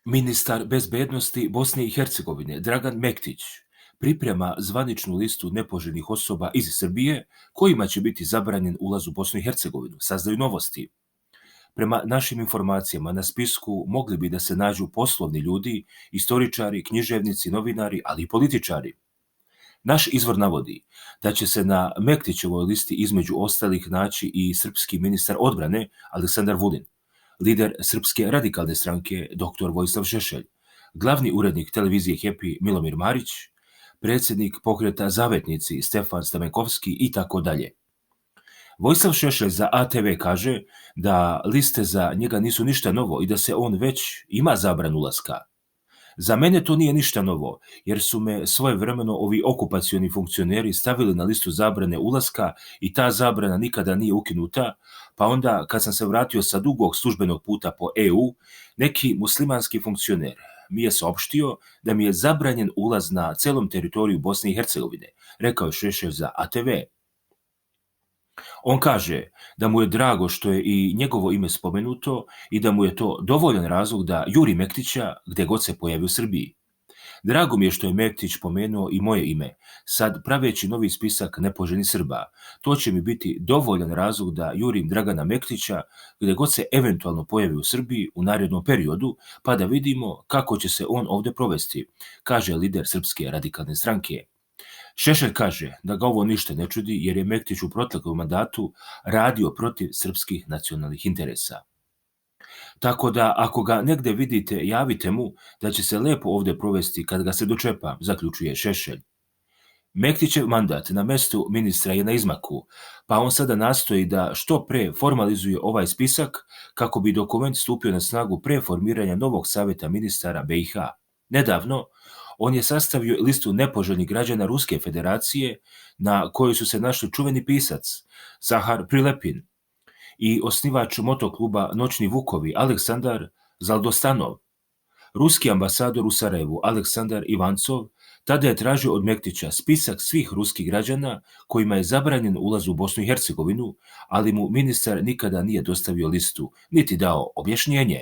Ministar bezbednosti Bosne i Hercegovine Dragan Mektić priprema zvaničnu listu nepoželjnih osoba iz Srbije kojima će biti zabranjen ulaz u Bosnu i Hercegovinu, saznaju Novosti. Prema našim informacijama na spisku mogli bi da se nađu poslovni ljudi, istoričari, književnici, novinari, ali i političari. Naš izvor navodi da će se na Mektićevoj listi između ostalih naći i srpski ministar odbrane Aleksandar Vulin, lider Srpske radikalne stranke dr. Vojislav Šešelj, glavni urednik televizije Happy Milomir Marić, predsjednik pokreta Zavetnici Stefan Stamenkovski i tako dalje. Vojislav Šešelj za ATV kaže da liste za njega nisu ništa novo i da se on već ima zabranu ulaska. Za mene to nije ništa novo, jer su me svojevremeno ovi okupacioni funkcioneri stavili na listu zabrane ulaska i ta zabrana nikada nije ukinuta, pa onda kad sam se vratio sa dugog službenog puta po EU, neki muslimanski funkcioner mi je saopštio da mi je zabranjen ulaz na celom teritoriju Bosne i Hercegovine, rekao je Šešelj za ATV. On kaže da mu je drago što je i njegovo ime spomenuto i da mu je to dovoljan razlog da juri Mektića gde god se pojavi u Srbiji. Drago mi je što je Mektić pomenuo i moje ime, sad praveći novi spisak nepoželjnih Srba. To će mi biti dovoljan razlog da jurim Dragana Mektića gde god se eventualno pojavi u Srbiji u narednom periodu, pa da vidimo kako će se on ovde provesti, kaže lider Srpske radikalne stranke. Šešelj kaže da ga ovo ništa ne čudi jer je Mektić u proteklom mandatu radio protiv srpskih nacionalnih interesa. Tako da ako ga negde vidite, javite mu da će se lepo ovde provesti kad ga se dočepa, zaključuje Šešelj. Mektićev mandat na mestu ministra je na izmaku, pa on sada nastoji da što pre formalizuje ovaj spisak kako bi dokument stupio na snagu pre formiranja novog saveta ministara BiH. Nedavno, on je sastavio listu nepoželjnih građana Ruske federacije na kojoj su se našli čuveni pisac Zahar Prilepin i osnivač motokluba Noćni Vukovi Aleksandar Zaldostanov. Ruski ambasador u Sarajevu Aleksandar Ivancov tada je tražio od Mektića spisak svih ruskih građana kojima je zabranjen ulaz u Bosnu i Hercegovinu, ali mu ministar nikada nije dostavio listu, niti dao objašnjenje.